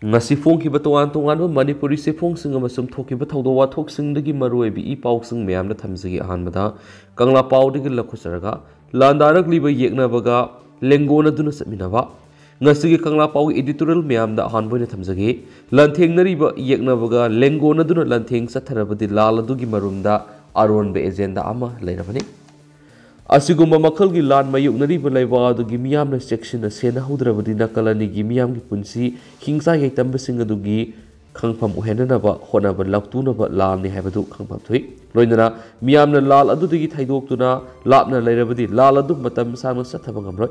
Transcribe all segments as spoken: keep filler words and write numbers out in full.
ꯉꯁꯤ ꯐꯣꯡꯈꯤꯕ ꯇꯣꯉꯥꯟ ꯇꯣꯉꯥꯟꯕ ꯃꯅꯤꯄꯨꯔꯤ ꯆꯦꯐꯣꯡꯁꯤꯡ ꯑꯃꯁꯨꯡ ꯊꯣꯛꯈꯤꯕ ꯊꯧꯗꯣꯛ ꯋꯥꯊꯣꯛꯁꯤꯡꯗꯒꯤ ꯃꯔꯨꯑꯣꯏꯕ ꯏ ꯄꯥꯎꯁꯤꯡ ꯃꯌꯥꯝꯗ ꯊꯝꯖꯒꯦ꯫ ꯑꯍꯥꯟꯕꯗ ꯀꯪꯂꯥ ꯄꯥꯎꯗꯒꯤ ꯂꯧꯈꯠꯆꯔꯒ, ꯂꯥꯟꯗꯥꯔꯛꯂꯤꯕ ꯌꯦꯛꯅꯕꯒ ꯂꯦꯡꯒꯣꯟꯅꯗꯨꯅ ꯆꯠꯃꯤꯟꯅꯕ꯫ ꯉꯁꯤꯒꯤ ꯀꯪꯂꯥ ꯄꯥꯎꯒꯤ editorial ꯃꯌꯥꯝꯗ ꯑꯍꯥꯟꯕ ꯑꯣꯏꯅ ꯊꯝꯖꯒꯦ꯫ ꯂꯥꯟꯊꯦꯡꯅꯔꯤꯕ ꯌꯦꯛꯅꯕꯒ ꯂꯦꯡꯒꯣꯟꯅꯗꯨꯅ ꯂꯥꯟꯊꯦꯡ ꯆꯠꯊꯔꯕꯗꯤ ꯂꯥꯜ ꯑꯗꯨꯒꯤ ꯃꯔꯨꯝꯗ ꯑꯔꯣꯟꯕ agenda ꯑꯃ ꯂꯩꯔꯕꯅꯤ꯫ ꯑꯁꯤꯒꯨꯝꯕ ꯃꯈꯜꯒꯤ ꯂꯥꯟ ꯃꯥꯌꯣꯛꯅꯔꯤꯕ ꯂꯩꯕꯥꯛ ꯑꯗꯨꯒꯤ ꯃꯤꯌꯥꯝꯅ ꯆꯦꯛꯁꯤꯟꯅ ꯁꯦꯟꯅꯍꯧꯗ꯭ꯔꯕꯗꯤ ꯅꯥꯀꯜ ꯑꯅꯤꯒꯤ ꯃꯤꯌꯥꯝꯒꯤ ꯄꯨꯟꯁꯤ ꯍꯤꯡꯆꯥ ꯌꯥꯏꯇꯝꯕꯁꯤꯡ ꯑꯗꯨꯒꯤ ꯈꯪꯐꯝ ꯑꯣꯏꯍꯟꯅꯅꯕ ꯍꯣꯠꯅꯕ ꯂꯥꯛꯇꯨꯅꯕ ꯂꯥꯜꯅꯤ ꯍꯥꯏꯕꯗꯨ ꯈꯪꯐꯝ ꯊꯣꯛꯏ꯫ ꯂꯣꯏꯅꯅ ꯃꯤꯌꯥꯝꯅ ꯂꯥꯜ ꯑꯗꯨꯗꯒꯤ ꯊꯩꯗꯣꯛꯇꯨꯅ ꯂꯥꯞꯅ ꯂꯩꯔꯕꯗꯤ ꯂꯥꯜ ꯑꯗꯨ ꯃꯇꯝ ꯁꯥꯡꯅ ꯆꯠꯊꯕ ꯉꯝꯂꯣꯏ꯫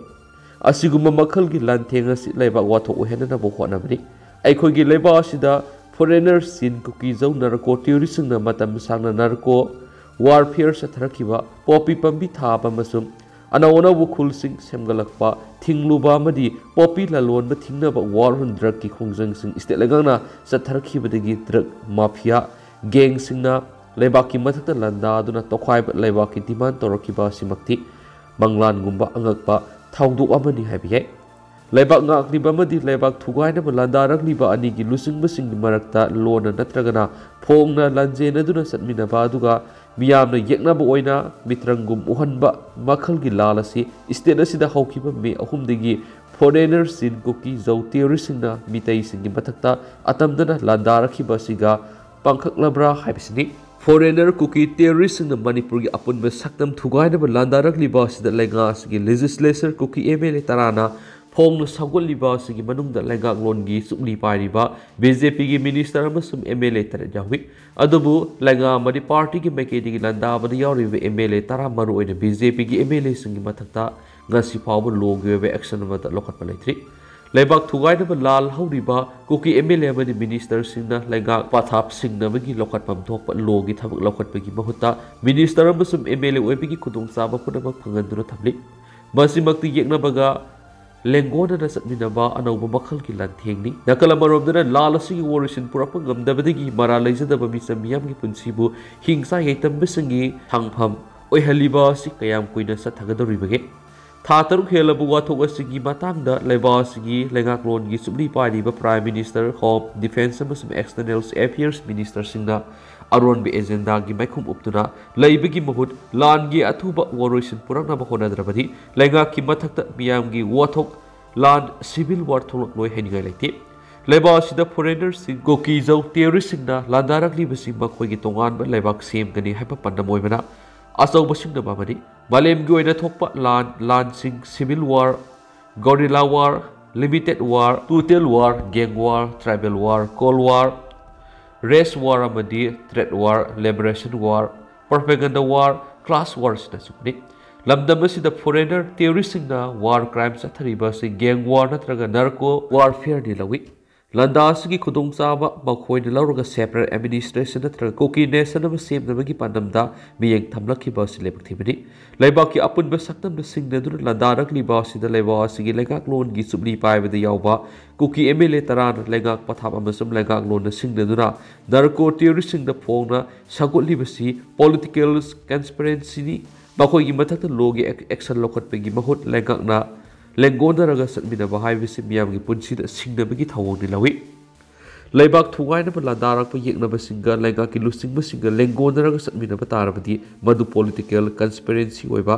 ꯑꯁꯤꯒꯨꯝꯕ ꯃꯈꯜꯒꯤ ꯂꯥꯟꯊꯦꯡ ꯑꯁꯤ ꯂꯩꯕꯥꯛ ꯋꯥꯊꯣꯛ ꯑꯣꯏꯍꯟꯅꯅꯕ ꯍꯣꯠꯅꯕꯅꯤ꯫ ꯑꯩꯈꯣꯏꯒꯤ ꯂꯩꯕꯥꯛ ꯑꯁꯤꯗ foreigner ꯆꯤꯟ ꯀꯨꯀꯤ ꯖꯧ narco terroristꯁꯤꯡꯅ ꯃꯇꯝ ꯁꯥꯡꯅ narco warfare ꯆꯠꯊꯔꯛꯈꯤꯕ, ꯄꯣꯄꯤ ꯄꯥꯝꯕꯤ ꯊꯥꯕ ꯑꯃꯁꯨꯡ ꯑꯅꯧ ꯑꯅꯧꯕ ꯈꯨꯜꯁꯤꯡ ꯁꯦꯝꯒꯠꯂꯛꯄ ꯊꯤꯡꯂꯨꯕ ꯑꯃꯗꯤ ꯄꯣꯄꯤ ꯂꯂꯣꯟꯕ ꯊꯤꯡꯅꯕ war on drugꯀꯤ ꯈꯣꯡꯖꯪꯁꯤꯡ state ꯂꯩꯉꯥꯛꯅ ꯆꯠꯊꯔꯛꯈꯤꯕꯗꯒꯤ drug mafia gangꯁꯤꯡꯅ ꯂꯩꯕꯥꯛꯀꯤ ꯃꯊꯛꯇ ꯂꯥꯟꯗꯥꯗꯨꯅ ꯇꯣꯈꯥꯏꯕ ꯂꯩꯕꯥꯛꯀꯤ demand ꯇꯧꯔꯛꯈꯤꯕ ꯑꯁꯤꯃꯛꯇꯤ ꯃꯪꯂꯥꯟꯒꯨꯝꯕ ꯑꯉꯛꯄ ꯊꯧꯗꯣꯛ ꯑꯃꯅꯤ ꯍꯥꯏꯕ ꯌꯥꯏ꯫ ꯂꯩꯕꯥꯛ ꯉꯥꯛꯂꯤꯕ ꯑꯃꯗꯤ ꯂꯩꯕꯥꯛ ꯊꯨꯒꯥꯏꯅꯕ ꯂꯥꯟꯗꯥꯔꯛꯂꯤꯕ ꯑꯅꯤꯒꯤ ꯂꯨꯆꯤꯡꯕꯁꯤꯡꯒꯤ ꯃꯔꯛꯇ ꯂꯣꯟꯅ ꯅꯠꯇ꯭ꯔꯒꯅ ꯐꯣꯡꯅ ꯂꯥꯟꯖꯦꯟꯅꯗꯨꯅ ꯆꯠꯃꯤꯟꯅꯕ ꯑꯗꯨꯒ ꯃꯤꯌꯥꯝꯅ ꯌꯦꯛꯅꯕ ꯑꯣꯏꯅ ꯃꯤꯇ꯭ꯔꯪꯒꯨꯝ ꯎꯍꯟꯕ ꯃꯈꯜꯒꯤ ꯂꯥꯜ ꯑꯁꯤ state ꯑꯁꯤꯗ ꯍꯧꯈꯤꯕ May ꯑꯍꯨꯝꯗꯒꯤ foreigner ꯆꯤꯟ ꯀꯨꯀꯤ ꯖꯧ terroristꯁꯤꯡꯅ ꯃꯤꯇꯩꯁꯤꯡꯒꯤ ꯃꯊꯛꯇ ꯑꯇꯝꯗꯅ ꯂꯥꯟꯗꯥꯔꯛꯈꯤꯕ ꯑꯁꯤꯒ ꯄꯥꯡꯈꯛꯂꯕ꯭ꯔꯥ ꯍꯥꯏꯕꯁꯤꯅꯤ꯫ Foreigner ꯀꯨꯀꯤ terroristꯁꯤꯡꯅ ꯃꯅꯤꯄꯨꯔꯒꯤ ꯑꯄꯨꯟꯕ ꯁꯛꯇꯝ ꯊꯨꯒꯥꯏꯅꯕ ꯂꯥꯟꯗꯥꯔꯛꯂꯤꯕ ꯑꯁꯤꯗ ꯂꯩꯉꯥꯛ ꯑꯁꯤꯒꯤ legislature ꯀꯨꯀꯤ MLA ꯇꯔꯥꯅ ꯐꯣꯡꯅ ꯁꯧꯒꯠꯂꯤꯕ ꯑꯁꯤꯒꯤ ꯃꯅꯨꯡꯗ ꯂꯩꯉꯥꯛꯂꯣꯟꯒꯤ ꯆꯨꯞꯂꯤ ꯄꯥꯏꯔꯤꯕ BJPꯒꯤ minister ꯑꯃꯁꯨꯡ MLA ꯇꯔꯦꯠ ꯌꯥꯎꯏ꯫ ꯑꯗꯨꯕꯨ ꯂꯩꯉꯥꯛ ꯑꯃꯗꯤ partyꯒꯤ ꯃꯥꯏꯀꯩꯗꯒꯤ ꯂꯥꯟꯗꯥꯕꯗ ꯌꯥꯎꯔꯤꯕ MLA ꯇꯔꯥ, ꯃꯔꯨꯑꯣꯏꯅ BJPꯒꯤ MLAꯁꯤꯡꯒꯤ ꯃꯊꯛꯇ ꯉꯁꯤ ꯐꯥꯎꯕ lawꯒꯤ ꯑꯣꯏꯕ action ꯑꯃꯠꯇ ꯂꯧꯈꯠꯄ ꯂꯩꯇ꯭ꯔꯤ꯫ ꯂꯩꯕꯥꯛ ꯊꯨꯒꯥꯏꯅꯕ ꯂꯥꯜ ꯍꯧꯔꯤꯕ ꯀꯨꯀꯤ MLA ꯑꯃꯗꯤ ministerꯁꯤꯡꯅ ꯂꯩꯉꯥꯛ ꯄꯊꯥꯞ ꯁꯤꯡꯅꯕꯒꯤ ꯂꯧꯈꯠꯐꯝ ꯊꯣꯛꯄ lawꯒꯤ ꯊꯕꯛ ꯂꯧꯈꯠꯄꯒꯤ ꯃꯍꯨꯠꯇ minister ꯑꯃꯁꯨꯡ MLA ꯑꯣꯏꯕꯒꯤ ꯈꯨꯗꯣꯡꯆꯥꯕ ꯄꯨꯝꯅꯃꯛ ꯐꯪꯍꯟꯗꯨꯅ ꯊꯝꯂꯤ꯫ ꯃꯁꯤꯃꯛꯇꯤ ꯌꯦꯛꯅꯕꯒ ꯂꯦꯡꯒꯣꯟꯅꯅ ꯆꯠꯃꯤꯟꯅꯕ ꯑꯅꯧꯕ ꯃꯈꯜꯒꯤ ꯂꯥꯟꯊꯦꯡꯅꯤ꯫ ꯅꯥꯀꯜ ꯑꯃꯔꯣꯝꯗꯅ ꯂꯥꯜ ꯑꯁꯤꯒꯤ ꯋꯥꯔꯤꯁꯤꯟ ꯄꯨꯔꯛꯄ ꯉꯝꯗꯕꯗꯒꯤ ꯃꯔꯥꯜ ꯂꯩꯖꯗꯕ ꯃꯤꯆꯝ ꯃꯤꯌꯥꯝꯒꯤ ꯄꯨꯟꯁꯤꯕꯨ ꯍꯤꯡꯁꯥ ꯌꯥꯏꯇꯝꯕꯁꯤꯡꯒꯤ ꯊꯥꯡꯐꯝ ꯑꯣꯏꯍꯜꯂꯤꯕ ꯑꯁꯤ ꯀꯌꯥꯝ ꯀꯨꯏꯅ ꯆꯠꯊꯒꯗꯧꯔꯤꯕꯒꯦ? ꯊꯥ ꯇꯔꯨꯛ ꯍꯦꯜꯂꯕ ꯋꯥꯊꯣꯛ ꯑꯁꯤꯒꯤ ꯃꯇꯥꯡꯗ ꯂꯩꯕꯥꯛ ꯑꯁꯤꯒꯤ ꯂꯩꯉꯥꯛꯂꯣꯟꯒꯤ ꯆꯨꯞꯂꯤ ꯄꯥꯏꯔꯤꯕ Prime Minister, Home Defense ꯑꯃꯁꯨꯡ External Affairs Ministerꯁꯤꯡꯅ ꯑꯔꯣꯟꯕ ꯑꯦꯖꯦꯟꯗꯥꯒꯤ ꯃꯥꯏꯈꯨꯝ ꯎꯞꯇꯨꯅ ꯂꯩꯕꯒꯤ ꯃꯍꯨꯠ ꯂꯥꯟꯒꯤ ꯑꯊꯨꯕ ꯋꯥꯔꯣꯏꯁꯤꯟ ꯄꯨꯔꯛꯅꯕ ꯍꯣꯠꯅꯗ꯭ꯔꯕꯗꯤ ꯂꯩꯉꯥꯛꯀꯤ ꯃꯊꯛꯇ ꯃꯤꯌꯥꯝꯒꯤ ꯋꯥꯊꯣꯛ ꯂꯥꯟ, civil war, ꯊꯣꯛꯂꯛꯂꯣꯏ ꯍꯥꯏꯅꯤꯡꯉꯥꯏ ꯂꯩꯇꯦ꯫ ꯂꯩꯕꯥꯛ ꯑꯁꯤꯗ foreignerꯁꯤꯡ, ꯀꯨꯀꯤ ꯖꯧ terroristꯁꯤꯡꯅ ꯂꯥꯟꯗꯥꯔꯛꯂꯤꯕꯁꯤ ꯃꯈꯣꯏꯒꯤ ꯇꯣꯉꯥꯟꯕ ꯂꯩꯕꯥꯛ ꯁꯦꯝꯒꯅꯤ ꯍꯥꯏꯕ ꯄꯥꯟꯗꯝ ꯑꯣꯏꯕꯅ ꯑꯆꯧꯕ ꯁꯤꯡꯅꯕ ꯑꯃꯅꯤ꯫ ꯃꯥꯂꯦꯝꯒꯤ ꯑꯣꯏꯅ ꯊꯣꯛꯄ ꯂꯥꯟ, ꯂꯥꯟꯁꯤꯡ, civil war, guerrilla war, limited war, total war, gang war, tribal war, cold war, race war ꯑꯃꯗꯤ trade war, liberation war, propaganda war, class war ꯑꯁꯤꯅꯆꯤꯡꯕꯅꯤ꯫ ꯂꯝꯗꯝ ꯑꯁꯤꯗ foreigner terroristꯁꯤꯡꯅ war crime ꯆꯠꯊꯔꯤꯕ ꯑꯁꯤ gang war ꯅꯠꯇ꯭ꯔꯒ narco warfareꯅꯤ ꯂꯧꯏ꯫ ꯂꯥꯟꯗꯥ ꯑꯁꯤꯒꯤ ꯈꯨꯗꯣꯡꯆꯥꯕ ꯃꯈꯣꯏꯅ ꯂꯧꯔꯒ separate administration ꯅꯠꯇ꯭ꯔꯒ ꯀꯨꯀꯤ nation ꯑꯃ ꯁꯦꯝꯅꯕꯒꯤ ꯄꯥꯟꯗꯝꯗ ꯃꯤꯠꯌꯦꯡ ꯊꯝꯂꯛꯈꯤꯕ ꯑꯁꯤ ꯂꯥꯏꯕꯛ ꯊꯤꯕꯅꯤ꯫ ꯂꯩꯕꯥꯛꯀꯤ ꯑꯄꯨꯟꯕ ꯁꯛꯇꯝꯗ ꯁꯤꯡꯅꯗꯨꯅ ꯂꯥꯟꯗꯥꯔꯛꯂꯤꯕ ꯑꯁꯤꯗ ꯂꯩꯕꯥꯛ ꯑꯁꯤꯒꯤ ꯂꯩꯉꯥꯛꯂꯣꯟꯒꯤ ꯆꯨꯞꯂꯤ ꯄꯥꯏꯕꯗ ꯌꯥꯎꯕ ꯀꯨꯀꯤ MLA ꯇꯔꯥꯅ ꯂꯩꯉꯥꯛ ꯄꯊꯥꯞ ꯑꯃꯁꯨꯡ ꯂꯩꯉꯥꯛꯂꯣꯟꯅ ꯁꯤꯡꯅꯗꯨꯅ narco terroristꯁꯤꯡꯗ ꯐꯣꯡꯅ ꯁꯧꯒꯠꯂꯤꯕꯁꯤ political conspiracyꯅꯤ꯫ ꯃꯈꯣꯏꯒꯤ ꯃꯊꯛꯇ lawꯒꯤ ac-, action ꯂꯧꯈꯠꯄꯒꯤ ꯃꯍꯨꯠ ꯂꯩꯉꯥꯛꯅ ꯂꯦꯡꯒꯣꯟꯅꯔꯒ ꯆꯠꯃꯤꯟꯅꯕ ꯍꯥꯏꯕꯁꯤ ꯃꯤꯌꯥꯝꯒꯤ ꯄꯨꯟꯁꯤꯗ ꯁꯤꯡꯅꯕꯒꯤ ꯊꯧꯑꯣꯡꯅꯤ ꯂꯧꯏ꯫ ꯂꯩꯕꯥꯛ ꯊꯨꯒꯥꯏꯅꯕ ꯂꯥꯟꯗꯥꯔꯛꯄ ꯌꯦꯛꯅꯕꯁꯤꯡꯒ ꯂꯩꯉꯥꯛꯀꯤ ꯂꯨꯆꯤꯡꯕꯁꯤꯡꯒ ꯂꯦꯡꯒꯣꯟꯅꯔꯒ ꯆꯠꯃꯤꯟꯅꯕ ꯇꯥꯔꯕꯗꯤ ꯃꯗꯨ political conspiracy ꯑꯣꯏꯕ,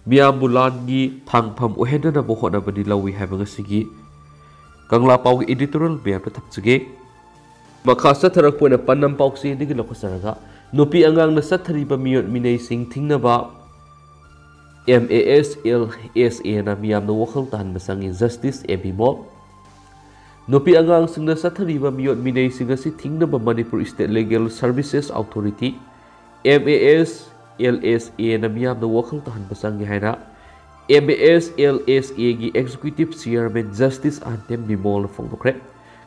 ꯃꯤꯌꯥꯝꯕꯨ ꯂꯥꯟꯒꯤ ꯊꯥꯡꯐꯝ ꯑꯣꯏꯍꯟꯅꯅꯕ ꯍꯣꯠꯅꯕꯅꯤ ꯂꯧꯏ ꯍꯥꯏꯕ ꯉꯁꯤꯒꯤ ꯀꯪꯂꯥ ꯄꯥꯎꯒꯤ editorial ꯃꯌꯥꯝꯗ ꯊꯝꯖꯒꯦ꯫ ꯃꯈꯥ ꯆꯠꯊꯔꯛꯄ ꯑꯣꯏꯅ ꯄꯥꯟꯗꯝ ꯄꯥꯎꯆꯦꯗꯒꯤ ꯂꯧꯈꯠꯆꯔꯒ, ꯅꯨꯄꯤ ꯑꯉꯥꯡꯅ ꯆꯠꯊꯔꯤꯕ ꯃꯤꯑꯣꯠ ꯃꯤꯅꯩꯁꯤꯡ ꯊꯤꯡꯅꯕ MASLSAꯅ ꯃꯤꯌꯥꯝꯅ ꯋꯥꯈꯜ ꯇꯥꯍꯟꯕ ꯆꯪꯏ, Justice A B Mol꯫ ꯅꯨꯄꯤ ꯑꯉꯥꯡꯁꯤꯡꯅ ꯆꯠꯊꯔꯤꯕ ꯃꯤꯑꯣꯠ ꯃꯤꯅꯩꯁꯤꯡ ꯑꯁꯤ ꯊꯤꯡꯅꯕ Manipur State Legal Services Authority, MASLSAꯅ ꯃꯤꯌꯥꯝꯗ ꯋꯥꯈꯜ ꯇꯥꯍꯟꯕ ꯆꯪꯏ ꯍꯥꯏꯅ MASLSAꯒꯤ Executive Chairman Justice Antem Bimolꯅ ꯐꯣꯡꯗꯣꯛꯈ꯭ꯔꯦ꯫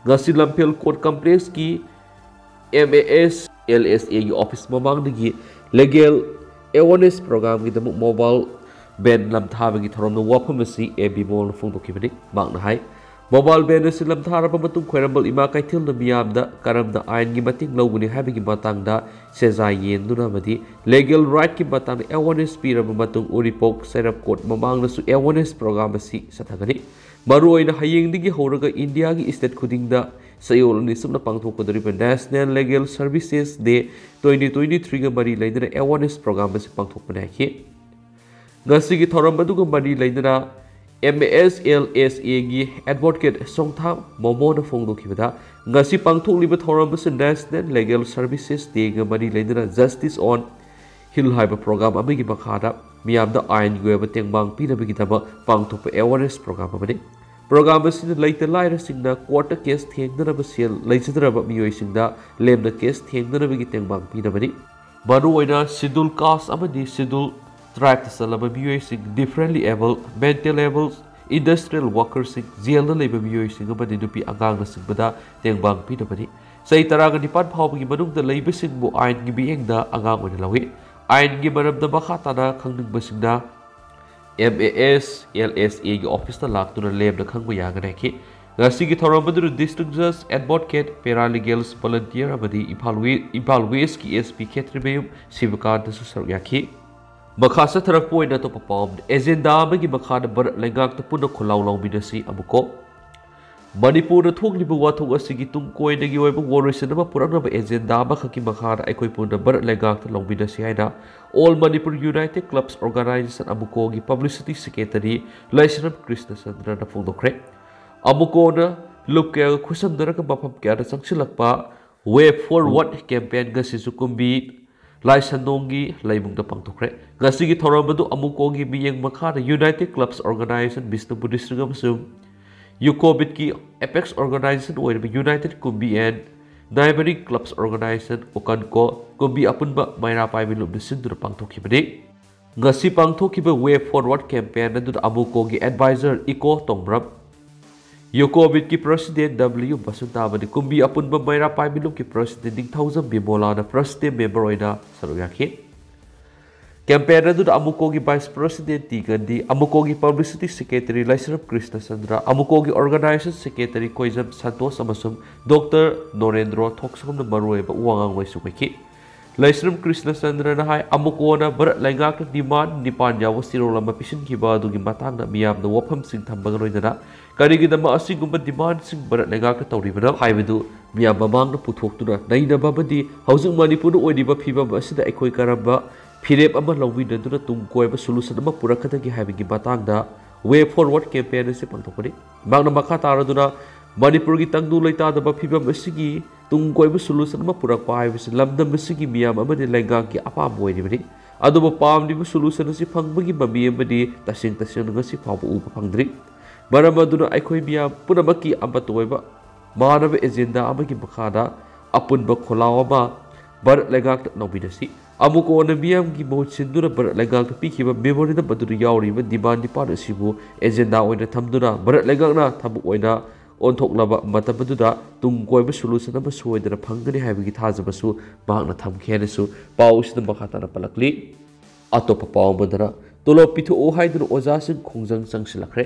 ꯉꯁꯤ ꯂꯝꯐꯦꯜ Court Complexꯀꯤ MASLSAꯒꯤ office ꯃꯃꯥꯡꯗꯒꯤ legal awareness programꯒꯤꯗꯃꯛ mobile van ꯂꯝꯊꯥꯕꯒꯤ ꯊꯧꯔꯝꯗ ꯋꯥꯐꯝ ꯑꯁꯤ A B Molꯅ ꯐꯣꯡꯗꯣꯛꯈꯤꯕꯅꯤ꯫ ꯃꯍꯥꯛꯅ ꯍꯥꯏ, Mobile ban ꯑꯁꯤ ꯂꯝꯊꯥꯔꯕ ꯃꯇꯨꯡ ꯈ꯭ꯋꯥꯏꯔꯝꯕꯟ ꯏꯃꯥ ꯀꯩꯊꯦꯜꯅ ꯃꯤꯌꯥꯝꯗ ꯀꯔꯝꯅ ꯑꯥꯏꯟꯒꯤ ꯃꯇꯦꯡ ꯂꯧꯒꯅꯤ ꯍꯥꯏꯕꯒꯤ ꯃꯇꯥꯡꯗ ꯁꯦꯖꯥ ꯌꯦꯟꯗꯨꯅ ꯑꯃꯗꯤ legal rightꯀꯤ ꯃꯇꯥꯡꯗ awareness ꯄꯤꯔꯕ ꯃꯇꯨꯡ ꯎꯔꯤꯄꯣꯛ ꯁꯩꯔꯞ court ꯃꯃꯥꯡꯗꯁꯨ awareness program ꯑꯁꯤ ꯆꯠꯊꯒꯅꯤ꯫ ꯃꯔꯨꯑꯣꯏꯅ ꯍꯌꯦꯡꯗꯒꯤ ꯍꯧꯔꯒ ꯏꯟꯗꯤꯌꯥꯒꯤ state ꯈꯨꯗꯤꯡꯗ ꯆꯌꯣꯜ ꯑꯅꯤ ꯆꯨꯞꯅ ꯄꯥꯡꯊꯣꯛꯀꯗꯧꯔꯤꯕ National Legal Services Day twenty twenty-threeꯒ ꯃꯔꯤ ꯂꯩꯅꯅ awareness program ꯑꯁꯤ ꯄꯥꯡꯊꯣꯛꯄꯅꯤ ꯍꯥꯏꯈꯤ꯫ ꯉꯁꯤꯒꯤ ꯊꯧꯔꯝ ꯑꯗꯨꯒ ꯃꯔꯤ ꯂꯩꯅꯅ MASLSAꯒꯤ advocate ꯁꯣꯡꯊꯥ ꯃꯣꯃꯣꯅ ꯐꯣꯡꯗꯣꯛꯈꯤꯕꯗ, ꯉꯁꯤ ꯄꯥꯡꯊꯣꯛꯂꯤꯕ ꯊꯧꯔꯝ ꯑꯁꯤ National Legal Services Dayꯒ ꯃꯔꯤ ꯂꯩꯅꯅ Justice on Hill ꯍꯥꯏꯕ program ꯑꯃꯒꯤ ꯃꯈꯥꯗ ꯃꯤꯌꯥꯝꯗ ꯑꯥꯏꯟꯒꯤ ꯑꯣꯏꯕ ꯇꯦꯡꯕꯥꯡ ꯄꯤꯅꯕꯒꯤꯗꯃꯛ ꯄꯥꯡꯊꯣꯛꯄ awareness program ꯑꯃꯅꯤ꯫ Program ꯑꯁꯤꯅ ꯂꯩꯇ ꯂꯥꯏꯔꯁꯤꯡꯅ courtꯇ case ꯊꯦꯡꯅꯅꯕ ꯁꯦꯜ ꯂꯩꯖꯗ꯭ꯔꯕ ꯃꯤꯑꯣꯏꯁꯤꯡꯗ ꯂꯦꯝꯅ case ꯊꯦꯡꯅꯅꯕꯒꯤ ꯇꯦꯡꯕꯥꯡ ꯄꯤꯅꯕꯅꯤ꯫ ꯃꯔꯨꯑꯣꯏꯅ Schedule Caste ꯑꯃꯗꯤ Schedule Tribeꯇ ꯆꯜꯂꯕ ꯃꯤꯑꯣꯏꯁꯤꯡ, differently abled, mental able, industrial workerꯁꯤꯡ, ꯖꯦꯜꯗ ꯂꯩꯕ ꯃꯤꯑꯣꯏꯁꯤꯡ ꯑꯃꯗꯤ ꯅꯨꯄꯤ ꯑꯉꯥꯡꯅꯆꯤꯡꯕꯗ ꯇꯦꯡꯕꯥꯡ ꯄꯤꯅꯕꯅꯤ꯫ ꯆꯍꯤ ꯇꯔꯥꯒ ꯅꯤꯄꯥꯟ ꯐꯥꯎꯕꯒꯤ ꯃꯅꯨꯡꯗ ꯂꯩꯕꯁꯤꯡꯕꯨ ꯑꯥꯏꯟꯒꯤ ꯃꯤꯠꯌꯦꯡꯗ ꯑꯉꯥꯡ ꯑꯣꯏꯅ ꯂꯧꯏ꯫ ꯑꯥꯏꯟꯒꯤ ꯃꯔꯝꯗ ꯃꯈꯥ ꯇꯥꯅ ꯈꯪꯅꯤꯡꯕꯁꯤꯡꯅ MASLSAꯒꯤ officeꯇ ꯂꯥꯛꯇꯨꯅ ꯂꯦꯝꯅ ꯈꯪꯕ ꯌꯥꯒꯅꯤ ꯍꯥꯏꯈꯤ꯫ ꯉꯁꯤꯒꯤ ꯊꯧꯔꯝ ꯑꯗꯨꯗ district judge, advocate, paralegals, volunteer ꯑꯃꯗꯤ ꯏꯝꯐꯥꯜ ꯋꯦ-, ꯏꯝꯐꯥꯜ Westꯀꯤ SP ꯈꯦꯇ꯭ꯔꯤꯃꯌꯨꯝ ꯁꯤꯕꯀꯥꯟꯇꯁꯨ ꯁꯔꯨꯛ ꯌꯥꯈꯤ꯫ ꯃꯈꯥ ꯆꯠꯊꯔꯛꯄ ꯑꯣꯏꯅ ꯑꯇꯣꯞꯄ ꯄꯥꯎ ꯑꯃꯗꯤ, agenda ꯑꯃꯒꯤ ꯃꯈꯥꯗ ꯚꯥꯔꯠ ꯂꯩꯉꯥꯛꯇ ꯄꯨꯟꯅ ꯈꯣꯜꯂꯥꯎ ꯂꯥꯎꯃꯤꯟꯅꯁꯤ, ꯑꯃꯨꯛꯀꯣ꯫ ꯃꯅꯤꯄꯨꯔꯗ ꯊꯣꯛꯂꯤꯕ ꯋꯥꯊꯣꯛ ꯑꯁꯤꯒꯤ ꯇꯨꯡ ꯀꯣꯏꯅꯒꯤ ꯑꯣꯏꯕ ꯋꯥꯔꯣꯏꯁꯤꯟ ꯑꯃ ꯄꯨꯔꯛꯅꯕ agenda ꯑꯃꯈꯛꯀꯤ ꯃꯈꯥꯗ ꯑꯩꯈꯣꯏ ꯄꯨꯟꯅ ꯚꯥꯔꯠ ꯂꯩꯉꯥꯛꯇ ꯂꯥꯎꯃꯤꯟꯅꯁꯤ ꯍꯥꯏꯅ All Manipur United Clubs Organisation, ꯑꯃꯨꯛꯀꯣꯒꯤ publicity secretary ꯂꯥꯏꯁ꯭ꯔꯝ ꯀ꯭ꯔꯤꯁꯅꯆꯟꯗ꯭ꯔꯅ ꯐꯣꯡꯗꯣꯛꯈ꯭ꯔꯦ꯫ ꯑꯃꯨꯛꯀꯣꯅ ꯂꯨꯞ ꯀꯌꯥꯒ ꯈꯨꯠꯁꯝꯅꯔꯒ ꯃꯐꯝ ꯀꯌꯥꯗ ꯆꯪꯁꯤꯜꯂꯛꯄ Way Forward campaign ꯉꯁꯤꯁꯨ ꯀꯨꯝꯕꯤ ꯂꯥꯏꯁꯟꯗꯣꯡꯒꯤ ꯂꯩꯕꯨꯡꯗ ꯄꯥꯡꯊꯣꯛꯈ꯭ꯔꯦ꯫ ꯉꯁꯤꯒꯤ ꯊꯧꯔꯝ ꯑꯗꯨ ꯑꯃꯨꯛꯀꯣꯒꯤ ꯃꯤꯠꯌꯦꯡ ꯃꯈꯥꯗ United Clubs Organisation Bishnupur district ꯑꯃꯁꯨꯡ ꯌꯨꯀꯣꯕꯤꯠꯀꯤ apex organisation ꯑꯣꯏꯔꯤꯕ United Kumbi and Neighbouring Clubs Organisation, UKANCO, ꯀꯨꯝꯕꯤ ꯑꯄꯨꯟꯕ ꯃꯩꯔꯥ ꯄꯥꯏꯕꯤ ꯂꯨꯞꯅ ꯁꯤꯟꯗꯨꯅ ꯄꯥꯡꯊꯣꯛꯈꯤꯕꯅꯤ꯫ ꯉꯁꯤ ꯄꯥꯡꯊꯣꯛꯈꯤꯕ Way Forward campaign ꯑꯗꯨꯗ ꯑꯃꯨꯛꯀꯣꯒꯤ advisor ꯏꯀꯣ ꯇꯣꯡꯕ꯭ꯔꯝ, ꯌꯨꯀꯣꯕꯤꯠꯀꯤ president W ꯕꯁꯟꯇ ꯑꯃꯗꯤ ꯀꯨꯝꯕꯤ ꯑꯄꯨꯟꯕ ꯃꯩꯔꯥ ꯄꯥꯏꯕꯤ ꯂꯨꯞꯀꯤ president ꯅꯤꯡꯊꯧꯖꯝ ꯕꯤꯃꯣꯂꯥꯅ president member ꯑꯣꯏꯅ ꯁꯔꯨꯛ ꯌꯥꯈꯤ꯫ Campaign ꯑꯗꯨꯗ ꯑꯃꯨꯀꯣꯒꯤ Vice President ꯇꯤ ꯒꯥꯟꯙꯤ, ꯑꯃꯨꯀꯣꯒꯤ Publicity Secretary ꯂꯥꯏꯁ꯭ꯔꯝ ꯀ꯭ꯔꯤꯁꯅ ꯆꯟꯗ꯭ꯔ, ꯑꯃꯨꯀꯣꯒꯤ Organization Secretary ꯀꯣꯏꯖꯝ ꯁꯟꯇꯣꯁ ꯑꯃꯁꯨꯡ ꯗꯣꯛꯇꯔ ꯅꯣꯔꯦꯟꯗ꯭ꯔꯣ ꯊꯣꯛꯆꯣꯝꯅ ꯃꯔꯨꯑꯣꯏꯕ ꯋꯥꯉꯥꯡꯂꯣꯏꯁꯨ ꯑꯣꯏꯈꯤ꯫ ꯂꯥꯏꯁ꯭ꯔꯝ ꯀ꯭ꯔꯤꯁꯅ ꯆꯟꯗ꯭ꯔꯅ ꯍꯥꯏ, ꯑꯃꯨꯀꯣꯅ ꯚꯥꯔꯠ ꯂꯩꯉꯥꯛꯇ demand ꯅꯤꯄꯥꯟ ꯌꯥꯎꯕ ꯆꯦꯔꯣꯜ ꯑꯃ ꯄꯤꯁꯤꯟꯈꯤꯕ ꯑꯗꯨꯒꯤ ꯃꯇꯥꯡꯗ ꯃꯤꯌꯥꯝꯗ ꯋꯥꯐꯝꯁꯤꯡ ꯊꯝꯕꯒ ꯂꯣꯏꯅꯅ ꯀꯔꯤꯒꯤꯗꯃꯛ ꯑꯁꯤꯒꯨꯝꯕ demandꯁꯤꯡ ꯚꯥꯔꯠ ꯂꯩꯉꯥꯛꯇ ꯇꯧꯔꯤꯕꯅꯣ ꯍꯥꯏꯕꯗꯨ ꯃꯤꯌꯥꯝ ꯃꯃꯥꯡꯗ ꯄꯨꯊꯣꯛꯇꯨꯅ ꯅꯩꯅꯕ ꯑꯃꯗꯤ ꯍꯧꯖꯤꯛ ꯃꯅꯤꯄꯨꯔꯗ ꯑꯣꯏꯔꯤꯕ ꯐꯤꯕꯝ ꯑꯁꯤꯗ ꯑꯩꯈꯣꯏ ꯀꯔꯝꯕ ꯐꯤꯔꯦꯞ ꯑꯃ ꯂꯧꯃꯤꯟꯅꯗꯨꯅ ꯇꯨꯡ ꯀꯣꯏꯕ solution ꯑꯃ ꯄꯨꯔꯛꯀꯗꯒꯦ ꯍꯥꯏꯕꯒꯤ ꯃꯇꯥꯡꯗ Way Forward campaign ꯑꯁꯤ ꯄꯥꯡꯊꯣꯛꯄꯅꯤ꯫ ꯃꯍꯥꯛꯅ ꯃꯈꯥ ꯇꯥꯔꯗꯨꯅ ꯃꯅꯤꯄꯨꯔꯒꯤ ꯇꯪꯗꯨ ꯂꯩꯇꯥꯗꯕ ꯐꯤꯕꯝ ꯑꯁꯤꯒꯤ ꯇꯨꯡ ꯀꯣꯏꯕ solution ꯑꯃ ꯄꯨꯔꯛꯄ ꯍꯥꯏꯕꯁꯤ ꯂꯝꯗꯝ ꯑꯁꯤꯒꯤ ꯃꯤꯌꯥꯝ ꯑꯃꯗꯤ ꯂꯩꯉꯥꯛꯀꯤ ꯑꯄꯥꯝꯕ ꯑꯣꯏꯔꯤꯕꯅꯤ꯫ ꯑꯗꯨꯕꯨ ꯄꯥꯝꯂꯤꯕ solution ꯑꯁꯤ ꯐꯪꯕꯒꯤ ꯃꯃꯤ ꯑꯃꯗꯤ ꯇꯁꯦꯡ ꯇꯁꯦꯡꯅ ꯉꯁꯤ ꯐꯥꯎꯕ ꯎꯕ ꯐꯪꯗ꯭ꯔꯤ꯫ ꯃꯔꯝ ꯑꯗꯨꯅ ꯑꯩꯈꯣꯏ ꯃꯤꯌꯥꯝ ꯄꯨꯝꯅꯃꯛꯀꯤ ꯑꯃꯠꯇ ꯑꯣꯏꯕ ꯃꯥꯟꯅꯕ agenda ꯑꯃꯒꯤ ꯃꯈꯥꯗ ꯑꯄꯨꯟꯕ ꯈꯣꯜꯂꯥꯎ ꯑꯃ ꯚꯥꯔꯠ ꯂꯩꯉꯥꯛꯇ ꯂꯧꯃꯤꯟꯅꯁꯤ꯫ ꯑꯃꯨꯛ ꯍꯟꯅ ꯃꯤꯌꯥꯝꯒꯤ ꯃꯍꯨꯠ ꯁꯤꯟꯗꯨꯅ ꯚꯥꯔꯠ ꯂꯩꯉꯥꯛꯇ ꯄꯤꯈꯤꯕ memorandum ꯑꯗꯨꯗ ꯌꯥꯎꯔꯤꯕ demand ꯅꯤꯄꯥꯟ ꯑꯁꯤꯕꯨ agenda ꯑꯣꯏꯅ ꯊꯝꯗꯨꯅ ꯚꯥꯔꯠ ꯂꯩꯉꯥꯛꯅ ꯊꯕꯛ ꯑꯣꯏꯅ ꯑꯣꯟꯊꯣꯛꯂꯕ ꯃꯇꯝ ꯑꯗꯨꯗ ꯇꯨꯡ ꯀꯣꯏꯕ solution ꯑꯃ ꯁꯣꯏꯗꯅ ꯐꯪꯒꯅꯤ ꯍꯥꯏꯕꯒꯤ ꯊꯥꯖꯕꯁꯨ ꯃꯍꯥꯛꯅ ꯊꯝꯈꯤ ꯍꯥꯏꯅꯁꯨ ꯄꯥꯎ ꯑꯁꯤꯗ ꯃꯈꯥ ꯇꯥꯅ ꯄꯜꯂꯛꯂꯤ꯫ ꯑꯇꯣꯞꯄ ꯄꯥꯎ ꯑꯃꯗꯅ ꯇꯣꯂꯣꯞ ꯄꯤꯊꯣꯛꯎ ꯍꯥꯏꯗꯨꯅ ꯑꯣꯖꯥꯁꯤꯡ ꯈꯣꯡꯖꯪ ꯆꯪꯁꯤꯜꯂꯛꯈ꯭ꯔꯦ꯫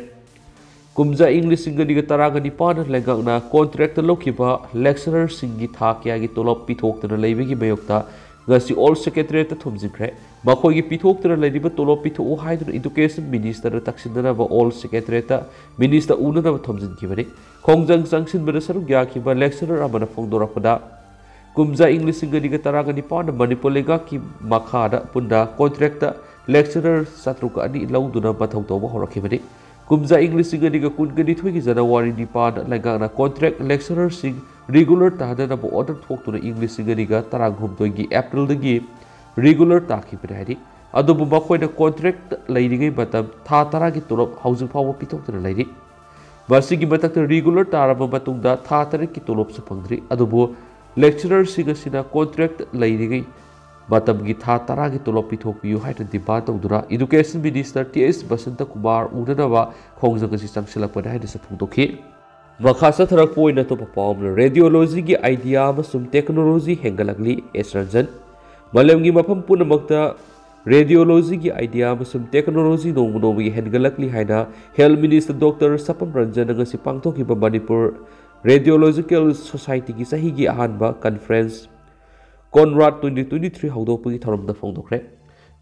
ꯀꯨꯝꯖꯥ ꯏꯪ ꯂꯤꯁꯤꯡ ꯑꯅꯤꯒ ꯇꯔꯥꯒ ꯅꯤꯄꯥꯟꯗ ꯂꯩꯉꯥꯛꯅ contractꯇ ꯂꯧꯈꯤꯕ lecturerꯁꯤꯡꯒꯤ ꯊꯥ ꯀꯌꯥꯒꯤ ꯇꯣꯂꯣꯞ ꯄꯤꯊꯣꯛꯇꯅ ꯂꯩꯕꯒꯤ ꯃꯥꯌꯣꯛꯇ ꯉꯁꯤ Old Secretariatꯇ ꯊꯣꯝꯖꯤꯟꯈ꯭ꯔꯦ꯫ ꯃꯈꯣꯏꯒꯤ ꯄꯤꯊꯣꯛꯇꯅ ꯂꯩꯔꯤꯕ ꯇꯣꯂꯣꯞ ꯄꯤꯊꯣꯛꯎ ꯍꯥꯏꯗꯨꯅ Education Ministerꯗ ꯇꯛꯁꯤꯟꯅꯅꯕ Old Secretariatꯇ Minister ꯎꯅꯅꯕ ꯊꯣꯝꯖꯤꯟꯈꯤꯕꯅꯤ꯫ ꯈꯣꯡꯖꯪ ꯆꯪꯁꯤꯟꯕꯗ ꯁꯔꯨꯛ ꯌꯥꯈꯤꯕ lecturer ꯑꯃꯅ ꯐꯣꯡꯗꯣꯔꯛꯄꯗ, ꯀꯨꯝꯖꯥ ꯏꯪ ꯂꯤꯁꯤꯡ ꯑꯅꯤꯒ ꯇꯔꯥꯒ ꯅꯤꯄꯥꯟꯗ ꯃꯅꯤꯄꯨꯔ ꯂꯩꯉꯥꯛꯀꯤ ꯃꯈꯥꯗ ꯄꯨꯟꯅ contractꯇ lecturer ꯆꯥꯇ꯭ꯔꯨꯛ ꯑꯅꯤ ꯂꯧꯗꯨꯅ ꯃꯊꯧ ꯇꯧꯕ ꯍꯧꯔꯛꯈꯤꯕꯅꯤ꯫ ꯀꯨꯝꯖꯥ ꯏꯪ ꯂꯤꯁꯤꯡ ꯑꯅꯤꯒ ꯀꯨꯟꯒ ꯅꯤꯊꯣꯏꯒꯤ ꯖꯅꯋꯥꯔꯤ ꯅꯤꯄꯥꯟꯗ ꯂꯩꯉꯥꯛꯅ contract lecturerꯁꯤꯡ regular ꯇꯥꯍꯟꯅꯅꯕ order ꯊꯣꯛꯇꯨꯅ ꯏꯪ ꯂꯤꯁꯤꯡ ꯑꯅꯤꯒ ꯇꯔꯥꯍꯨꯝꯗꯣꯏꯒꯤ Aprilꯗꯒꯤ regular ꯇꯥꯈꯤꯕꯅꯤ ꯍꯥꯏꯔꯤ꯫ ꯑꯗꯨꯕꯨ ꯃꯈꯣꯏꯅ contract ꯂꯩꯔꯤꯉꯩ ꯃꯇꯝ ꯊꯥ ꯇꯔꯥꯒꯤ ꯇꯣꯂꯣꯞ ꯍꯧꯖꯤꯛ ꯐꯥꯎꯕ ꯄꯤꯊꯣꯛꯇꯅ ꯂꯩꯔꯤ꯫ ꯃꯁꯤꯒꯤ ꯃꯊꯛꯇ regular ꯇꯥꯔꯕ ꯃꯇꯨꯡꯗ ꯊꯥ ꯇꯔꯦꯠꯀꯤ ꯇꯣꯂꯣꯞꯁꯨ ꯐꯪꯗ꯭ꯔꯤ꯫ ꯑꯗꯨꯕꯨ lecturerꯁꯤꯡ ꯑꯁꯤꯅ contract ꯂꯩꯔꯤꯉꯩ ꯃꯇꯝꯒꯤ ꯊꯥ ꯇꯔꯥꯒꯤ ꯇꯣꯂꯣꯞ ꯄꯤꯊꯣꯛꯄꯤꯌꯨ ꯍꯥꯏꯅ demand ꯇꯧꯗꯨꯅ Education Minister ꯇꯤ ꯑꯦꯁ ꯕꯁꯟꯇ ꯀꯨꯃꯥꯔ ꯎꯅꯅꯕ ꯈꯣꯡꯖꯪ ꯑꯁꯤ ꯆꯪꯁꯤꯜꯂꯛꯄꯅꯤ ꯍꯥꯏꯅꯁꯨ ꯐꯣꯡꯗꯣꯛꯈꯤ꯫ ꯃꯈꯥ ꯆꯠꯊꯔꯛꯄ ꯑꯣꯏꯅ ꯑꯇꯣꯞꯄ ꯄꯥꯎ ꯑꯃꯅ radiologyꯒꯤ idea ꯑꯃꯁꯨꯡ technology ꯍꯦꯟꯒꯠꯂꯛꯂꯤ, ꯑꯦꯁ ꯔꯟꯖꯟ꯫ ꯃꯥꯂꯦꯝꯒꯤ ꯃꯐꯝ ꯄꯨꯝꯅꯃꯛꯇ ꯔꯦꯗꯤꯑꯣꯂꯣꯖꯤꯒꯤ ꯑꯥꯏꯗꯤꯌꯥ ꯑꯃꯁꯨꯡ ꯇꯦꯛꯅꯣꯂꯣꯖꯤ ꯅꯣꯡꯃ ꯅꯣꯡꯃꯒꯤ ꯍꯦꯟꯒꯠꯂꯛꯂꯤ ꯍꯥꯏꯅ ꯍꯦꯜꯊ ꯃꯤꯅꯤꯁꯇꯔ ꯗꯣꯛꯇꯔ ꯁꯄꯝ ꯔꯟꯖꯟꯅ ꯉꯁꯤ ꯄꯥꯡꯊꯣꯛꯈꯤꯕ ꯃꯅꯤꯄꯨꯔ ꯔꯦꯗꯤꯑꯣꯂꯣꯖꯤꯀꯦꯜ ꯁꯣꯁꯥꯏꯇꯤꯒꯤ ꯆꯍꯤꯒꯤ ꯑꯍꯥꯟꯕ ꯀꯟꯐꯔꯦꯟꯁ ꯀꯣꯟꯔꯥꯗ twenty twenty three ꯍꯧꯗꯣꯛꯄꯒꯤ ꯊꯧꯔꯝꯗ ꯐꯣꯡꯗꯣꯛꯈ꯭ꯔꯦ꯫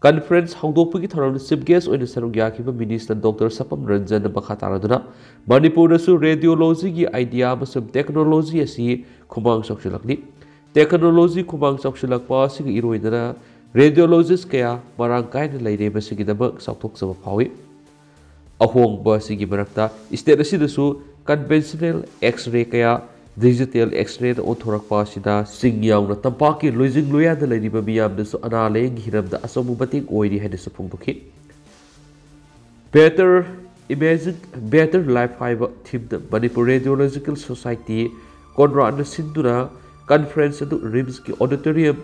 ꯀꯟꯐꯔꯦꯟꯁ ꯍꯧꯗꯣꯛꯄꯒꯤ ꯊꯧꯔꯝꯗ ꯆꯤꯐ ꯒꯦꯁ ꯑꯣꯏꯅ ꯁꯔꯨꯛ ꯌꯥꯈꯤꯕ ꯃꯤꯅꯤꯁꯇꯔ ꯗꯣꯛꯇꯔ ꯁꯄꯝ ꯔꯟꯖꯟꯅ ꯃꯈꯥ ꯇꯥꯔꯗꯨꯅ ꯃꯅꯤꯄꯨꯔꯗꯁꯨ ꯔꯦꯗꯤꯑꯣꯂꯣꯖꯤꯒꯤ ꯑꯥꯏꯗꯤꯌꯥ ꯑꯃꯁꯨꯡ ꯇꯦꯛꯅꯣꯂꯣꯖꯤ ꯑꯁꯤ ꯈꯨꯃꯥꯡ ꯆꯥꯎꯁꯤꯜꯂꯛꯂꯤ꯫ ꯇꯦꯛꯅꯣꯂꯣꯖꯤ ꯈꯨꯃꯥꯡ ꯆꯥꯎꯁꯤꯜꯂꯛꯄ ꯑꯁꯤꯒ ꯏꯔꯣꯏꯅꯅ ꯔꯦꯗꯤꯑꯣꯂꯣꯖꯤꯁ ꯀꯌꯥ ꯃꯔꯥꯡ ꯀꯥꯏꯅ ꯂꯩꯔꯦ, ꯃꯁꯤꯒꯤꯗꯃꯛ ꯆꯥꯎꯊꯣꯛꯆꯕ ꯐꯥꯎꯏ꯫ ꯑꯍꯣꯡꯕ ꯑꯁꯤꯒꯤ ꯃꯔꯛꯇ ꯁ꯭ꯇꯦꯠ ꯑꯁꯤꯗꯁꯨ ꯀꯟꯚꯦꯟꯁꯅꯦꯜ ꯑꯦꯛꯁ-ꯔꯦ ꯀꯌꯥ ꯗꯤꯖꯤꯇꯦꯜ ꯑꯦꯛꯁ-ꯔꯦꯗ ꯑꯣꯟꯊꯣꯔꯛꯄ ꯑꯁꯤꯗ ꯆꯤꯡ ꯌꯥꯎꯅ ꯇꯝꯄꯥꯛꯀꯤ ꯂꯣꯏꯖꯤꯡ ꯂꯣꯌꯥꯗ ꯂꯩꯔꯤꯕ ꯃꯤꯌꯥꯝꯗꯁꯨ ꯑꯅꯥ ꯂꯥꯌꯦꯡꯒꯤ ꯍꯤꯔꯝꯗ ꯑꯆꯧꯕ ꯃꯇꯦꯡ ꯑꯣꯏꯔꯤ ꯍꯥꯏꯅꯁꯨ ꯐꯣꯡꯗꯣꯛꯈꯤ꯫ Better Imagine, Better Life ꯍꯥꯏꯕ ꯊꯤꯝꯗ ꯃꯅꯤꯄꯨꯔ ꯔꯦꯗꯤꯑꯣꯂꯣꯖꯤꯀꯦꯜ ꯁꯣꯁꯥꯏꯇꯤ ꯀꯣꯟꯔꯥꯗꯅ ꯁꯤꯟꯗꯨꯅ ꯀꯟꯐꯔꯦꯟꯁ ꯑꯗꯨ ꯔꯤꯝꯁꯀꯤ ꯑꯣꯗꯤꯇꯣꯔꯤꯌꯝ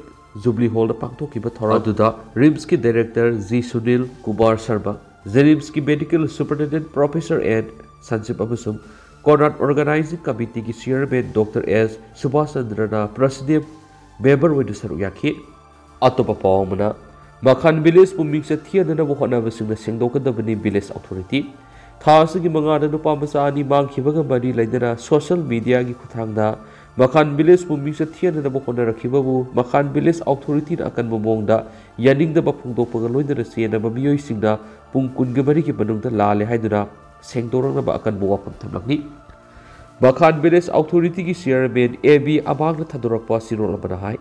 ꯖꯨꯕ꯭ꯂꯤ ꯍꯣꯜꯗ ꯄꯥꯡꯊꯣꯛꯈꯤꯕ ꯊꯧꯔꯝ ꯑꯗꯨꯗ ꯔꯤꯝꯁꯀꯤ ꯗꯥꯏꯔꯦꯛꯇꯔ ꯖꯤ ꯁꯨꯅꯤꯜ ꯀꯨꯃꯥꯔ ꯁꯔꯃ, ꯖꯦꯅꯤꯝꯁꯀꯤ medical superintendent professor N Sanjeev ꯑꯃꯁꯨꯡ ꯀꯣꯟꯔꯥꯗ ꯑꯣꯔꯒꯅꯥꯏꯖꯤꯡ ꯀꯃꯤꯇꯤꯒꯤ ꯆꯤꯌꯔꯃꯦꯟ ꯗꯣꯛꯇꯔ ꯑꯦꯁ ꯁꯨꯕꯥꯁ ꯆꯟꯗ꯭ꯔꯅ ꯄ꯭ꯔꯁꯤꯗꯦꯟ ꯃꯦꯝꯕꯔ ꯑꯣꯏꯅ ꯁꯔꯨꯛ ꯌꯥꯈꯤ꯫ ꯑꯇꯣꯞꯄ ꯄꯥꯎ ꯑꯃꯅ, ꯃꯈꯥꯟ ꯚꯤꯂꯦꯖꯄꯨ ꯃꯤꯡꯆꯠ ꯊꯤꯍꯟꯅꯅꯕ ꯍꯣꯠꯅꯕꯁꯤꯡꯅ ꯁꯦꯡꯗꯣꯛꯀꯗꯕꯅꯤ ꯚꯤꯂꯦꯖ ꯑꯣꯊꯣꯔꯤꯇꯤ꯫ ꯊꯥ ꯑꯁꯤꯒꯤ ꯃꯉꯥꯗ ꯅꯨꯄꯥ ꯃꯆꯥ ꯑꯅꯤ ꯃꯥꯡꯈꯤꯕꯒ ꯃꯔꯤ ꯂꯩꯅꯅ ꯁꯣꯁꯤꯌꯦꯜ ꯃꯤꯗꯤꯌꯥꯒꯤ ꯈꯨꯠꯊꯥꯡꯗ ꯃꯈꯥꯟ ꯚꯤꯂꯦꯖꯄꯨ ꯃꯤꯡꯆꯠ ꯊꯤꯍꯟꯅꯅꯕ ꯍꯣꯠꯅꯔꯛꯈꯤꯕꯕꯨ ꯃꯈꯥꯟ ꯚꯤꯂꯦꯖ ꯑꯣꯊꯣꯔꯤꯇꯤꯅ ꯑꯀꯟꯕ ꯃꯑꯣꯡꯗ ꯌꯥꯅꯤꯡꯗꯕ ꯐꯣꯡꯗꯣꯛꯄꯒ ꯂꯣꯏꯅꯅ ꯆꯦꯟꯅꯕ ꯃꯤꯑꯣꯏꯁꯤꯡꯅ ꯄꯨꯡ ꯀꯨꯟꯒ ꯃꯔꯤꯒꯤ ꯃꯅꯨꯡꯗ ꯂꯥꯜꯂꯦ ꯍꯥꯏꯗꯨꯅ ꯁꯦꯡꯗꯣꯔꯛꯅꯕ ꯑꯀꯟꯕ ꯋꯥꯐꯝ ꯊꯝꯂꯛꯂꯤ꯫ ꯃꯈꯥꯟ ꯚꯤꯂꯦꯖ ꯑꯣꯊꯣꯔꯤꯇꯤꯒꯤ ꯆꯤꯌꯔꯃꯦꯟ ꯑꯦ ꯕꯤ ꯑꯕꯥꯡꯅ ꯊꯥꯗꯣꯔꯛꯄ ꯆꯦꯔꯣꯜ ꯑꯃꯅ ꯍꯥꯏ,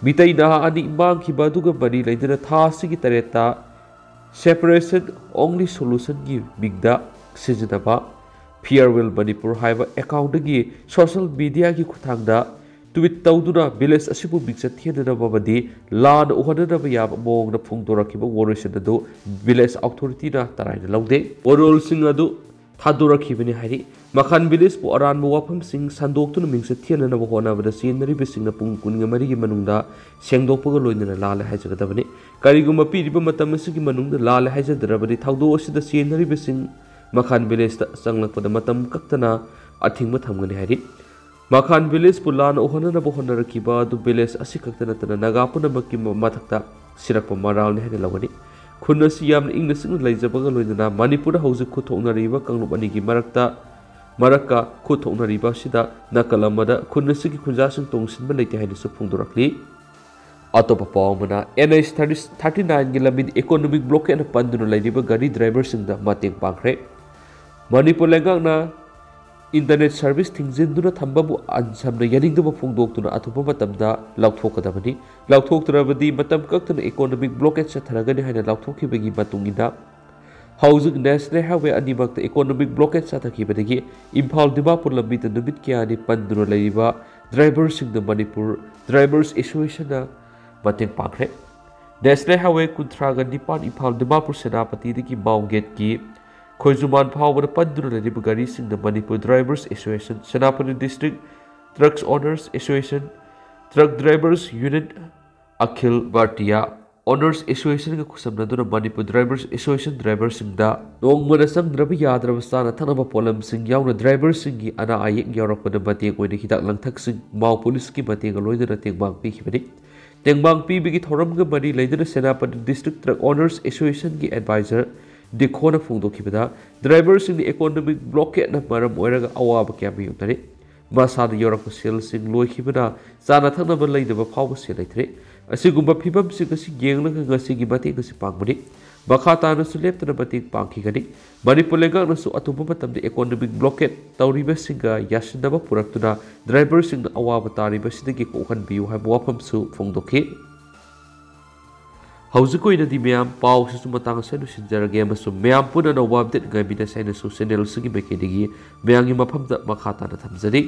ꯃꯤꯇꯩ ꯅꯍꯥ ꯑꯅꯤ ꯃꯥꯡꯈꯤꯕ ꯑꯗꯨꯒ ꯃꯔꯤ ꯂꯩꯅꯅ ꯊꯥ ꯑꯁꯤꯒꯤ ꯇꯔꯦꯠꯇ Separation Only Solutionꯒꯤ ꯃꯤꯡꯗ ꯁꯤꯖꯤꯟꯅꯕ Farewell Manipur ꯍꯥꯏꯕ ꯑꯦꯀꯥꯎꯟꯗꯒꯤ ꯁꯣꯁꯤꯌꯦꯜ ꯃꯤꯗꯤꯌꯥꯒꯤ ꯈꯨꯠꯊꯥꯡꯗ ꯇ꯭ꯋꯤꯠ ꯇꯧꯗꯨꯅ ꯚꯤꯂꯦꯖ ꯑꯁꯤꯕꯨ ꯃꯤꯡꯆꯠ ꯊꯤꯍꯟꯅꯅꯕ ꯑꯃꯗꯤ ꯂꯥꯟꯅ ꯎꯍꯟꯅꯅꯕ ꯌꯥꯕ ꯃꯑꯣꯡꯗ ꯐꯣꯡꯗꯣꯔꯛꯈꯤꯕ ꯋꯥꯔꯣꯏꯁꯤꯟ ꯑꯗꯨ ꯚꯤꯂꯦꯖ ꯑꯣꯊꯣꯔꯤꯇꯤꯅ ꯇꯔꯥꯏꯅ ꯂꯧꯗꯦ꯫ ꯋꯥꯔꯣꯜꯁꯤꯡ ꯑꯗꯨ ꯊꯥꯗꯣꯔꯛꯈꯤꯕꯅꯤ ꯍꯥꯏꯔꯤ꯫ ꯃꯈꯥꯟ ꯚꯤꯂꯦꯖꯄꯨ ꯑꯔꯥꯟꯕ ꯋꯥꯐꯝꯁꯤꯡ ꯁꯟꯗꯣꯛꯇꯨꯅ ꯃꯤꯡꯆꯠ ꯊꯤꯍꯟꯅꯅꯕ ꯍꯣꯠꯅꯕꯗ ꯆꯦꯟꯅꯔꯤꯕꯁꯤꯡꯅ ꯄꯨꯡ ꯀꯨꯟꯒ ꯃꯔꯤꯒꯤ ꯃꯅꯨꯡꯗ ꯁꯦꯡꯗꯣꯛꯄꯒ ꯂꯣꯏꯅꯅ ꯂꯥꯜꯂꯦ ꯍꯥꯏꯖꯒꯗꯕꯅꯤ꯫ ꯀꯔꯤꯒꯨꯝꯕ ꯄꯤꯔꯤꯕ ꯃꯇꯝ ꯑꯁꯤꯒꯤ ꯃꯅꯨꯡꯗ ꯂꯥꯜꯂꯦ ꯍꯥꯏꯖꯗ꯭ꯔꯕꯗꯤ ꯊꯧꯗꯣꯛ ꯑꯁꯤꯗ ꯆꯦꯟꯅꯔꯤꯕꯁꯤꯡ ꯃꯈꯥꯟ ꯚꯤꯂꯦꯖꯇ ꯆꯪꯂꯛꯄꯗ ꯃꯇꯝ ꯀꯛꯇꯅ ꯑꯊꯤꯡꯕ ꯊꯝꯒꯅꯤ ꯍꯥꯏꯔꯤ꯫ ꯃꯈꯥꯟ ꯚꯤꯂꯦꯖꯄꯨ ꯂꯥꯟꯅ ꯎꯍꯟꯅꯅꯕ ꯍꯣꯠꯅꯔꯛꯈꯤꯕ ꯑꯗꯨ ꯚꯤꯂꯦꯖ ꯑꯁꯤꯈꯛꯇ ꯅꯠꯇꯅ ꯅꯥꯒꯥ ꯄꯨꯝꯅꯃꯛꯀꯤ ꯃ-, ꯃꯊꯛꯇ ꯁꯤꯔꯛꯄ ꯃꯔꯥꯜꯅꯤ ꯍꯥꯏꯅ ꯂꯧꯒꯅꯤ꯫ ꯈꯨꯟ ꯑꯁꯤ ꯌꯥꯝꯅ ꯏꯪꯅ ꯆꯤꯛꯅ ꯂꯩꯖꯕꯒ ꯂꯣꯏꯅꯅ ꯃꯅꯤꯄꯨꯔꯗ ꯍꯧꯖꯤꯛ ꯈꯨꯠ ꯊꯣꯛꯅꯔꯤꯕ ꯀꯥꯡꯂꯨꯞ ꯑꯅꯤꯒꯤ ꯃꯔꯛꯇ, ꯃꯔꯛꯀ ꯈꯨꯠ ꯊꯣꯛꯅꯔꯤꯕ ꯑꯁꯤꯗ ꯅꯥꯀꯜ ꯑꯃꯗ ꯈꯨꯟ ꯑꯁꯤꯒꯤ ꯈꯨꯟꯖꯥꯁꯤꯡ ꯇꯣꯡꯁꯤꯟꯕ ꯂꯩꯇꯦ ꯍꯥꯏꯅꯁꯨ ꯐꯣꯡꯗꯣꯔꯛꯂꯤ꯫ ꯑꯇꯣꯞꯄ ꯄꯥꯎ ꯑꯃꯅ, N H thirty nine ꯒꯤ ꯂꯝꯕꯤꯗ economic blockade ꯅ ꯄꯟꯗꯨꯅ ꯂꯩꯔꯤꯕ ꯒꯥꯔꯤ driver ꯁꯤꯡꯗ ꯃꯇꯦꯡ ꯄꯥꯡꯈ꯭ꯔꯦ꯫ ꯃꯅꯤꯄꯨꯔ ꯂꯩꯉꯥꯛꯅ internet service ꯊꯤꯡꯖꯤꯟꯗꯨꯅ ꯊꯝꯕꯕꯨ ꯑꯟꯁꯝꯅ ꯌꯥꯅꯤꯡꯗꯕ ꯐꯣꯡꯗꯣꯛꯇꯨꯅ ꯑꯊꯨꯕ ꯃꯇꯝꯗ ꯂꯧꯊꯣꯛꯀꯗꯕꯅꯤ꯫ ꯂꯧꯊꯣꯛꯇ꯭ꯔꯕꯗꯤ ꯃꯇꯝ ꯀꯛꯇꯅ economic blockade ꯆꯠꯊꯔꯒꯅꯤ ꯍꯥꯏꯅ ꯂꯥꯎꯊꯣꯛꯈꯤꯕꯒꯤ ꯃꯇꯨꯡ ꯏꯟꯅ, ꯍꯧꯖꯤꯛ National Highway ꯑꯅꯤꯃꯛꯇ economic blockade ꯆꯠꯊꯈꯤꯕꯗꯒꯤ ꯏꯝꯐꯥꯜ ꯗꯤꯃꯥꯄꯨꯔ ꯂꯝꯕꯤꯗ ꯅꯨꯃꯤꯠ ꯀꯌꯥꯅꯤ ꯄꯟꯗꯨꯅ ꯂꯩꯔꯤꯕ driver ꯁꯤꯡꯗ ꯃꯅꯤꯄꯨꯔ Drivers Association ꯅ ꯃꯇꯦꯡ ꯄꯥꯡꯈ꯭ꯔꯦ꯫ National Highway ꯀꯨꯟꯊ꯭ꯔꯥꯒ ꯅꯤꯄꯥꯟ ꯏꯝꯐꯥꯜ ꯗꯤꯃꯥꯄꯨꯔ ꯁꯦꯅꯥꯄꯇꯤꯗꯒꯤ ꯃꯥꯎ gate ꯀꯤ ꯈꯣꯏꯖꯨꯃꯥꯟ ꯐꯥꯎꯕꯗ ꯄꯟꯗꯨꯅ ꯂꯩꯔꯤꯕ ꯒꯥꯔꯤꯁꯤꯡꯗ Manipur Drivers Association, Senapati District Truck Owners Association, Truck Drivers Union, ꯑꯈꯤꯜ Bharatiya Owners Association ꯒ ꯈꯨꯠꯁꯝꯅꯗꯨꯅ ꯃꯅꯤꯄꯨꯔ Drivers Association driver ꯁꯤꯡꯗ ꯅꯣꯡꯃꯗ ꯆꯪꯗ꯭ꯔꯕ ꯌꯥꯗ꯭ꯔꯕ ꯆꯥꯅ ꯊꯛꯅꯕ ꯄꯣꯠꯂꯝꯁꯤꯡ ꯌꯥꯎꯅ driver ꯁꯤꯡꯒꯤ ꯑꯅꯥ ꯑꯌꯦꯛ ꯌꯥꯎꯔꯛꯄꯗ ꯃꯇꯦꯡ ꯑꯣꯏꯅ ꯍꯤꯗꯥꯛ ꯂꯥꯡꯊꯛꯁꯤꯡ ꯃꯥꯎ police ꯀꯤ ꯃꯇꯦꯡꯒ ꯂꯣꯏꯅꯅ ꯇꯦꯡꯕꯥꯡ ꯄꯤꯈꯤꯕꯅꯤ꯫ ꯇꯦꯡꯕꯥꯡ ꯄꯤꯕꯒꯤ ꯊꯧꯔꯝꯒ ꯃꯔꯤ ꯂꯩꯅꯅ Senapati District Truck Owners Association ꯒꯤ advisor ꯗꯤꯈꯣꯅ ꯐꯣꯡꯗꯣꯛꯈꯤꯕꯗ, driver ꯁꯤꯡꯅ economic blockade ꯅ ꯃꯔꯝ ꯑꯣꯏꯔꯒ ꯑꯋꯥꯕ ꯀꯌꯥ ꯃꯥꯌꯣꯛꯅꯔꯤ꯫ ꯃꯁꯥꯗ ꯌꯥꯎꯔꯛꯄ ꯁꯦꯜꯁꯤꯡ ꯂꯣꯏꯈꯤꯕꯅ ꯆꯥꯅ ꯊꯛꯅꯕ ꯂꯩꯅꯕ ꯐꯥꯎꯕ ꯁꯦꯜ ꯂꯩꯇ꯭ꯔꯦ꯫ ꯑꯁꯤꯒꯨꯝꯕ ꯐꯤꯕꯝꯁꯤꯡ ꯑꯁꯤ ꯌꯦꯡꯂꯒ ꯉꯁꯤꯒꯤ ꯃꯇꯦꯡ ꯑꯁꯤ ꯄꯥꯡꯕꯅꯤ꯫ ꯃꯈꯥ ꯇꯥꯅꯁꯨ ꯂꯦꯞꯇꯅ ꯃꯇꯦꯡ ꯄꯥꯡꯈꯤꯒꯅꯤ꯫ ꯃꯅꯤꯄꯨꯔ ꯂꯩꯉꯥꯛꯅꯁꯨ ꯑꯊꯨꯕ ꯃꯇꯝꯗ economic blockade ꯇꯧꯔꯤꯕꯁꯤꯡꯒ ꯌꯥꯁꯤꯟꯅꯕ ꯄꯨꯔꯛꯇꯨꯅ driver ꯁꯤꯡꯅ ꯑꯋꯥꯕ ꯇꯥꯔꯤꯕꯁꯤꯗꯒꯤ ꯀꯣꯛꯍꯟꯕꯤꯌꯨ ꯍꯥꯏꯕ ꯋꯥꯐꯝꯁꯨ ꯐꯣꯡꯗꯣꯛꯈꯤ꯫ ꯍꯧꯖꯤꯛ ꯑꯣꯏꯅꯗꯤ ꯃꯌꯥꯝ, ꯄꯥꯎꯁꯤꯁꯨ ꯃꯇꯥꯡ ꯑꯁꯤꯗ ꯂꯣꯏꯁꯤꯟꯖꯔꯒꯦ ꯑꯃꯁꯨꯡ ꯃꯌꯥꯝ ꯄꯨꯟꯅ ꯑꯅꯧꯕ update ꯉꯥꯏꯃꯤꯟꯅꯁꯤ ꯍꯥꯏꯅꯁꯨ channel ꯑꯁꯤꯒꯤ ꯃꯥꯏꯀꯩꯗꯒꯤ ꯃꯌꯥꯝꯒꯤ ꯃꯐꯝꯗ ꯃꯈꯥ ꯇꯥꯅ ꯊꯝꯖꯔꯤ꯫